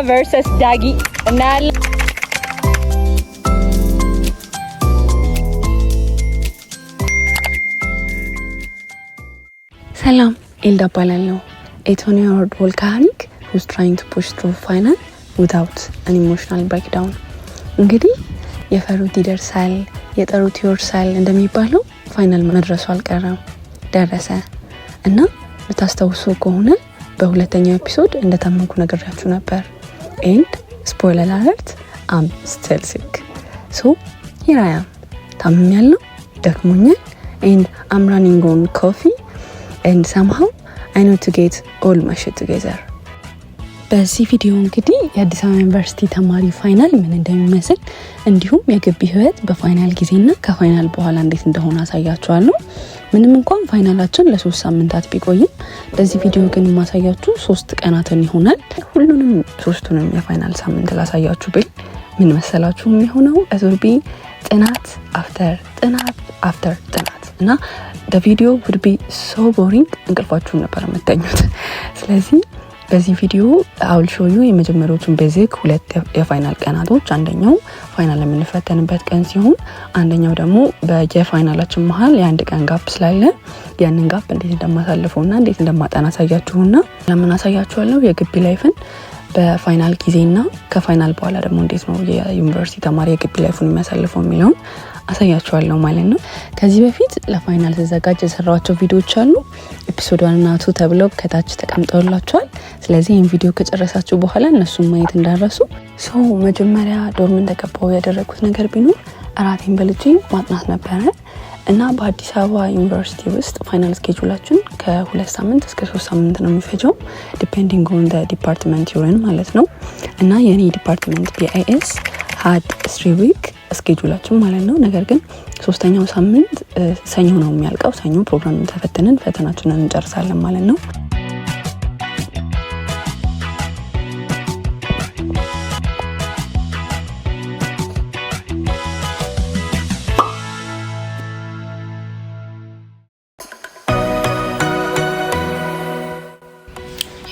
Versus ዳጊ እናያለን። ሰላም፣ ኤልዳ እባላለሁ። A 20-year-old workaholic who's trying to push through final without an emotional breakdown። እንግዲህ የፈሩት ይደርሳል፣ የጠሩት ይወርሳል እንደሚባለው final መድረሱ አልቀረም፣ ደረሰ። እና ልታስታውሱ ከሆነ በሁለተኛው episode እንደታመምኩ ነግሬያችሁ ነበር። And spoiler alert, I'm still sick, so here I am። ታምሜያለሁ፣ ደክሞኛል and I'm running on coffee and somehow I need to get all my shit together። በዚህ ቪዲዮ እንግዲህ የአዲስ አበባ ዩኒቨርሲቲ ተማሪ final ምን እንደሚመስል እንዲሁም የግቢ ህይወት በ final ጊዜና ከ final በኋላ እንዴት እንደሆነ አሳያችኋለሁ። ምንም እንኳን final ኣችን ለ3 ሳምንታት ቢቆይም በዚህ ቪዲዮ ግን የማሳያችሁ 3 ቀናትን ይሆናል። ሁሉንም ሶስቱንም የ final ሳምንት ላሳያችሁ ብል ምን መሰላችሁ የሚሆነው? It would be ጥናት after ጥናት after ጥናት እና video would be so boring፣ እንቅልፋችሁን ነበር የምተኙት። ስለዚህ በዚህ ቪዲዮ I'll show you የመጀመሪያዎቹን basic ሁለት የ final ቀናቶች፣ አንደኛው final የምንፈተንበት ቀን ሲሆን አንደኛው ደግሞ በየ final ኣችን መሀል የአንድ ቀን gap ስላለ ያንን gap እንዴት እንደማሳልፈው ና እንዴት እንደማጠና አሳያችሁና ለምን አሳያችኋለሁ የግቢ life ን በ final ጊዜና ከ final በኋላ ደግሞ እንዴት ነው የዩኒቨርሲቲ ተማሪ የግቢ life ኡን የሚያሳልፈው የሚለውን አሳያችኋለሁ ማለት ነው። ከዚህ በፊት ለ final ስዘጋጅ የሰራኋቸው ቪዲዮዎች አሉ። Episode 1 እና 2 ተብለው ከታች ተቀምጠውላችኋል። ስለዚህ ይህን ቪዲዮ ከጨረሳችሁ በኋላ እነሱን ማየት እንዳትረሱ። So መጀመሪያ dorm እንደገባው ያደረግኩት ነገር ቢኖር እራቴን በልቼ ማጥናት ነበረ። እና በአዲስ አበባ ዩኒቨርሲቲ ውስጥ final schedule ኣችን ከ2 ሳምንት እስከ 3 ሳምንት ነው የሚፈጀው፣ depending on department you're in ማለት ነው። እና የእኔ department BIS had 3 week schedule ኣችን ማለት ነው። ነገር ግን ሶስተኛው ሳምንት ሰኞ ነው የሚያልቀው። ሰኞ ፕሮግራም ተፈትነን ፈተናችንን እንጨርሳለን ማለት ነው።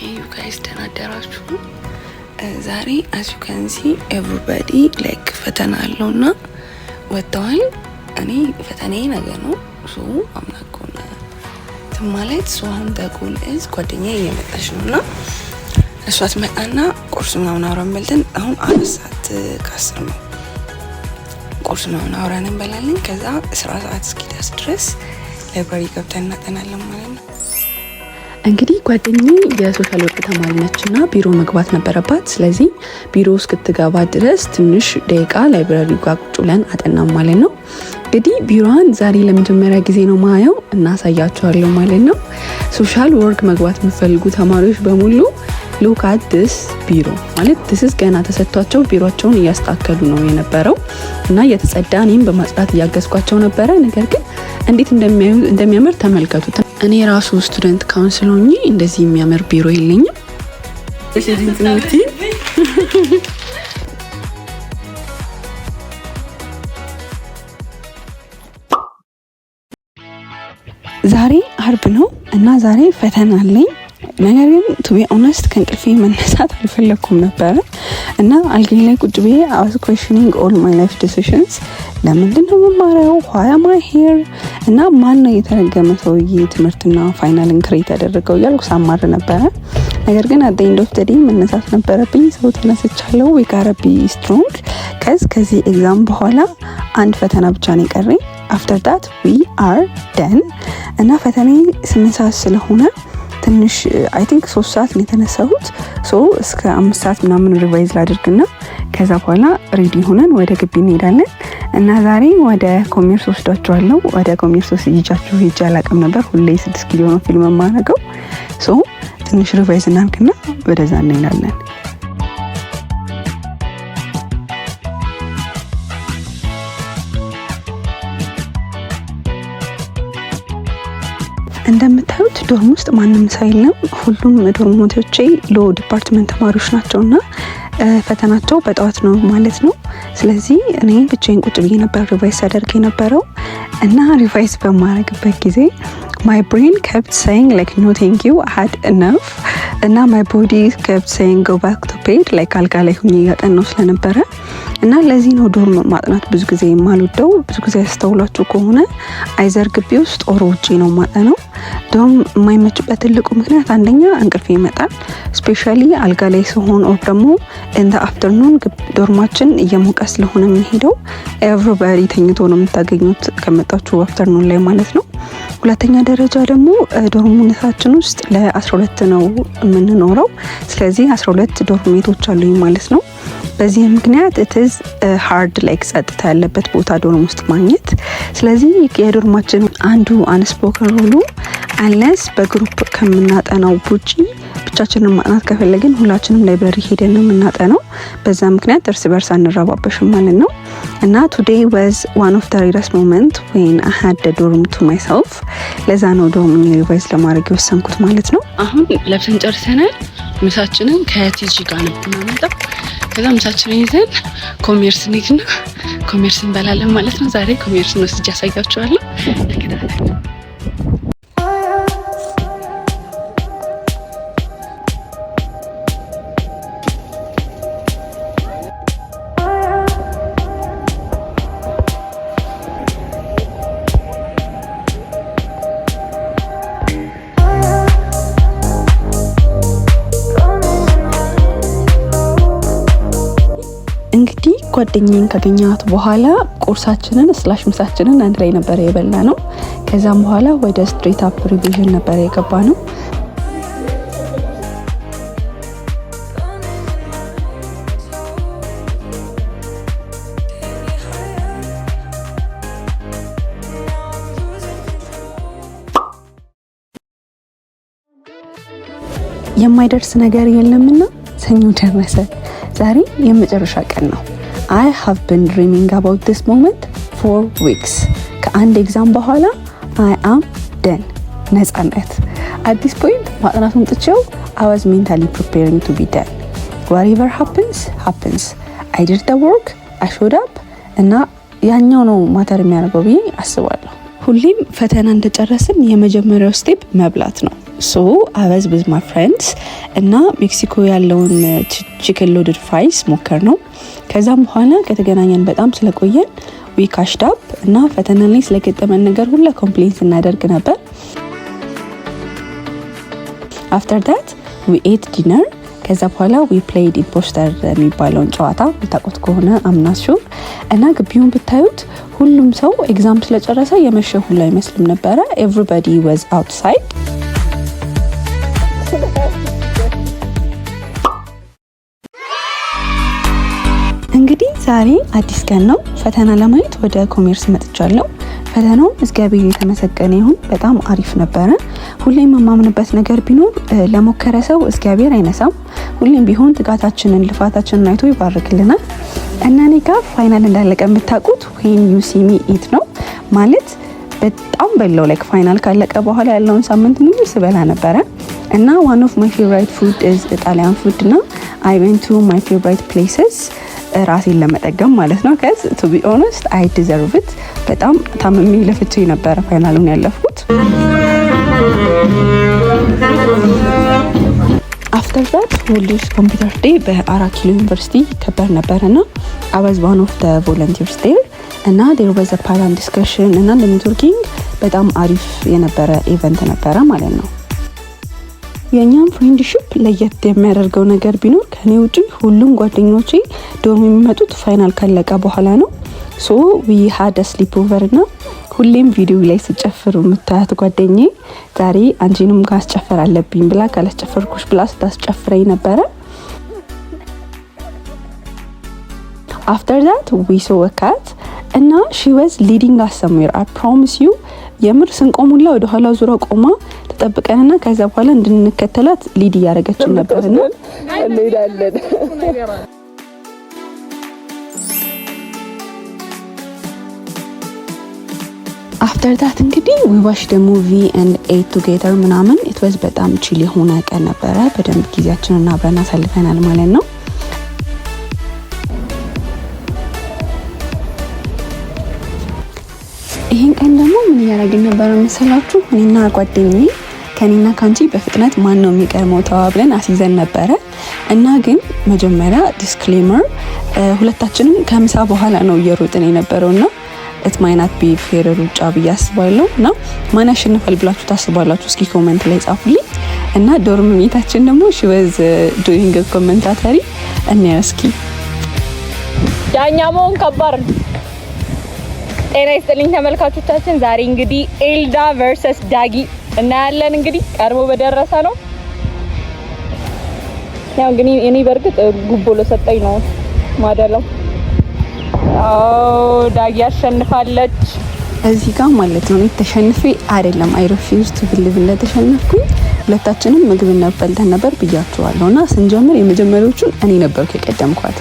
You guys፣ ደህና አደራችሁ? ዛሬ as you can see, everybody like ፈተና አለው እና ወጥተዋል። እኔ ፈተናዬ ነገ ነው። So አምናቆነ እንትን ማለት፣ so አሁን the goal is ጓደኛዬ እየመጣች ነው እና እሷ ትመጣና ቁርስ ምናምን አብረን በልተን፣ አሁን 4 ሰዓት ከ10 ነው። ቁርስ ምናምን አብረን እንበላለን። ከዛ ስራ ሰዓት እስኪደርስ ድረስ library ገብተን እናጠናለን ማለት ነው። እንግዲህ ጓደኛዬ የ social work ተማሪ ነች እና ቢሮ መግባት ነበረባት። ስለዚህ ቢሮ እስክትገባ ድረስ ትንሽ ደቂቃ library ጋር ቁጭ ብለን አጠናም ማለት ነው። እንግዲህ ቢሮዋን ዛሬ ለመጀመሪያ ጊዜ ነው ማየው እና አሳያችኋለሁ ማለት ነው። Social work መግባት የምትፈልጉ ተማሪዎች በሙሉ look at this ቢሮ። ማለት this is ገና ተሰጥቷቸው ቢሮቸውን እያስተካከሉ ነው የነበረው እና እየተጸዳ እኔም በማጽዳት እያገዝኳቸው ነበረ። ነገር ግን እንዴት እንደሚያምር ተመልከቱት። እኔ ራሱ student council ሆኜ እንደዚህ የሚያምር ቢሮ የለኝም። ዛሬ አርብ ነው እና ዛሬ ፈተና አለኝ። ነገር ግን to be honest ከእንቅልፌ መነሳት አልፈለግኩም ነበረ እና አልጋዬ ላይ ቁጭ ብዬ I was questioning all my life decisions። ለምንድን ነው የምማረው? Why am I here? እና ማን ነው የተረገመ ሰውዬ ትምህርትና final ን create ያደረገው እያልኩ ሳማርር ነበረ። ነገር ግን at end of the day መነሳት ነበረብኝ። So ተነስቻለሁ። We gotta be strong 'cause ከዚህ exam በኋላ አንድ ፈተና ብቻ ነው የቀረኝ። After that we are done። እና ፈተናዬ 8 ሰዓት ስለሆነ ትንሽ I think 3 ሰዓት ነው የተነሳሁት። So እስከ 5 ሰዓት ምናምን revise ላድርግና ከዛ በኋላ ready ሆነን ወደ ግቢ እንሄዳለን። እና ዛሬ ወደ ኮሜርስ ወስዳችኋለሁ። ወደ ኮሜርስ ይዣችሁ ሄጄ አላውቅም ነበር። ሁሌ 6 ኪሎ ነው ፊልም የማደርገው። So ትንሽ revise እናድርግና ወደዛ እንሄዳለን። እንደምታዩት dorm ውስጥ ማንም ሰው የለም። ሁሉም dorm mate ኦቼ law department ተማሪዎች ናቸው እና ፈተናቸው በጠዋት ነው ማለት ነው። ስለዚህ እኔ ብቻዬን ቁጭ ብዬ ነበር revise ሳደርግ የነበረው። እና revise በማደርግበት ጊዜ my brain kept saying like, "No, thank you, I had enough." እና my body kept saying go back to bed, like አልጋ ላይ ሁኜ እያጠናው ስለነበረ። እና ለዚህ ነው dorm ማጥናት ብዙ ጊዜ የማልወደው። ብዙ ጊዜ ያስተውላችሁ ከሆነ either ግቢ ውስጥ or ውጪ ነው ማጠናው። Dorm የማይመችበት ትልቁ ምክንያት አንደኛ እንቅልፍ ይመጣል። Especially አልጋ ላይ ሲሆን or ደግሞ in the afternoon dorm ኣችን እየሞቀ ስለሆነ የሚሄደው everybody ተኝቶ ነው የምታገኙት ከመጣችሁ afternoon ላይ ማለት ነው። ሁለተኛ ደረጃ ደግሞ dorm ኣችን ውስጥ ለ12 ነው የምንኖረው። ስለዚህ 12 dorm mate ኦች አሉኝ ማለት ነው። በዚህ ምክንያት it's hard, like ጸጥታ ያለበት ቦታ dorm ውስጥ ማግኘት። ስለዚህ የ dorm ኣችን አንዱ unspoken rule ኡ unless በ group ከምናጠናው ውጪ ብቻችንን ማጥናት ከፈለግን ሁላችንም library ሄደን ነው የምናጠናው። በዛ ምክንያት እርስ በርስ አንረባበሽም ማለት ነው። እና today was one of the rarest moment when I had the dorm to myself። ለዛ ነው dorm revise ለማድረግ የወሰንኩት ማለት ነው። አሁን ለብሰን ጨርሰናል። ምሳችንን ከቲጂ ጋር ነው የምናመጣው። ከዛ ምሳችንን ይዘን ኮሜርስ እንሂድና ኮሜርስ እንበላለን ማለት ነው። ዛሬ ኮሜርስን ወስጄ ያሳያችኋለሁ። ተከታተሉ። እንግዲህ ጓደኛዬን ካገኘኋት በኋላ ቁርሳችንን slash ምሳችንን አንድ ላይ ነበረ የበላነው። ከዛም በኋላ ወደ straight up revision ነበረ የገባነው። የማይደርስ ነገር የለምና ሰኞ ደረሰ። ዛሬ የመጨረሻ ቀን ነው። I have been dreaming about this moment for weeks። ከአንድ exam በኋላ I am done። ነጻነት። At this point ማጥናቱን ትቼው I was mentally preparing to be done. Whatever happens happens. I did the work, I showed up እና ያኛው ነው matter የሚያደርገው ብዬ አስባለሁ። ሁሌም ፈተና እንደጨረስን የመጀመሪያው step መብላት ነው። So I was with my friends እና ሜክሲኮ ያለውን chicken loaded fries ሞከርነው። ከዛም በኋላ ከተገናኘን በጣም ስለቆየን we catched up እና ፈተና ላይ ስለገጠመን ነገር ሁላ complain ስናደርግ ነበር። After that we ate dinner። ከዛ በኋላ we played imposter የሚባለውን ጨዋታ፣ የምታውቁት ከሆነ I'm not sure። እና ግቢውን ብታዩት ሁሉም ሰው exam ስለጨረሰ የመሸ ሁሉ አይመስልም ነበረ። Everybody was outside። እንግዲህ ዛሬ አዲስ ቀን ነው። ፈተና ለማየት ወደ ኮሜርስ መጥቻለሁ። ፈተናው እግዚአብሔር የተመሰገነ ይሁን በጣም አሪፍ ነበረ። ሁሌም የማምንበት ነገር ቢኖር ለሞከረ ሰው እግዚአብሔር አይነሳም። ሁሌም ቢሆን ትጋታችንን ልፋታችንን አይቶ ይባርክልናል። እና እኔ ጋር final እንዳለቀ የምታውቁት when you see me eat ነው። ማለት በጣም በላው። Like final ካለቀ በኋላ ያለውን ሳምንት ሙሉ ስበላ ነበረ። እና one of my favorite food is Italian food እና I went to my favorite places ራሴን ለመጠገም ማለት ነው። 'Cause to be honest, I deserve it። በጣም ታምሜ ለፍቼ ነበረ final ኡን ያለፍኩት። After that World Computer Day በአራት ኪሎ ዩኒቨርሲቲ ይከበር ነበር እና I was one of the volunteers there እና there was a panel discussion እና ለ networking በጣም አሪፍ የነበረ event ነበረ ማለት ነው። የእኛም friendship ለየት የሚያደርገው ነገር ቢኖር ከኔ ውጭ ሁሉም ጓደኞቼ dorm የሚመጡት final ካለቀ በኋላ ነው። So we had sleepover እና ሁሌም ቪዲዮ ላይ ስጨፍር የምታያት ጓደኛዬ ዛሬ አንቺንም ካስጨፈር አለብኝ ብላ ካላስጨፈርኩሽ ብላ ስታስጨፍረኝ ነበረ። After that we saw cat እና she was leading us somewhere. I promise you, የምር ስንቆሙላ ወደ ኋላ ዙራ ቆማ ተጠብቀንና ከዛ በኋላ እንድንከተላት lead እያደረገችን ነበርና እንሄዳለን። After that እንግዲህ we watched the movie and ate together ምናምን። It was በጣም chill የሆነ ቀን ነበረ። በደንብ ጊዜያችንን አብረን አሳልፈናል ማለት ነው። ይህን ቀን ደግሞ ምን እያደረግን ነበረ መሰላችሁ? እኔና ጓደኛዬ ከኔና ካንቺ በፍጥነት ማን ነው የሚቀድመው ተባብለን አስይዘን ነበረ። እና ግን መጀመሪያ disclaimer፣ ሁለታችንም ከምሳ በኋላ ነው እየሮጥን የነበረው እና it might not be fair ሩጫ ብዬ አስባለሁ። እና ማን ያሸንፋል ብላችሁ ታስባላችሁ? እስኪ comment ላይ ጻፉልኝ። እና dorm mate ኣችን ደግሞ she was doing commentary እና እስኪ ዳኛ መሆን ከባድ ነው። ጤና ይስጥልኝ ተመልካቾቻችን። ዛሬ እንግዲህ ኤልዳ versus ዳጊ እናያለን። እንግዲህ ቀድሞ በደረሰ ነው። ያው እንግዲህ እኔ በእርግጥ ጉቦ ለሰጠኝ ነው ማደለው። አዎ፣ ዳጊ ያሸንፋለች። እዚህ ጋር ማለት ነው ተሸንፌ አይደለም፣ I refuse to believe እንደተሸነፍኩኝ። ሁለታችንም ምግብ በልተን ነበር ብያችኋለሁ። እና ስንጀምር የመጀመሪያዎቹን እኔ ነበርኩ የቀደምኳት።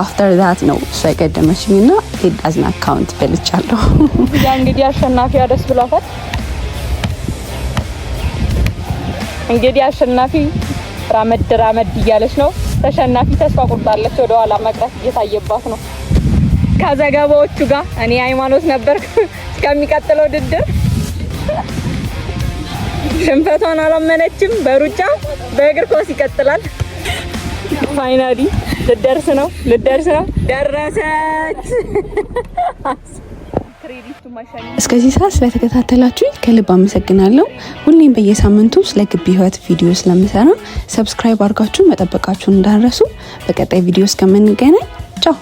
After that ነው እሷ የቀደመችኝ እና it doesn't count፣ በልቻለሁ። ያ እንግዲህ አሸናፊዋ ደስ ብሏታል። እንግዲህ አሸናፊ ራመድ ራመድ እያለች ነው። ተሸናፊ ተስፋ ቆርጣለች። ወደ ኋላ መቅረት እየታየባት ነው። ከዘገባዎቹ ጋር እኔ ሃይማኖት ነበር። እስከሚቀጥለው ውድድር ሽንፈቷን አላመነችም። በሩጫ በእግር ኳስ ይቀጥላል። Finally ልደርስ ነው፣ ልደርስ ነው፣ ደረሰች። እስከዚህ ሰዓት ስለተከታተላችሁኝ ከልብ አመሰግናለሁ። ሁሌም በየሳምንቱ ስለ ግቢ ህይወት ቪዲዮ ስለምሰራ subscribe አድርጋችሁ መጠበቃችሁን እንዳትረሱ። በቀጣይ ቪዲዮ እስከምንገናኝ ቻው።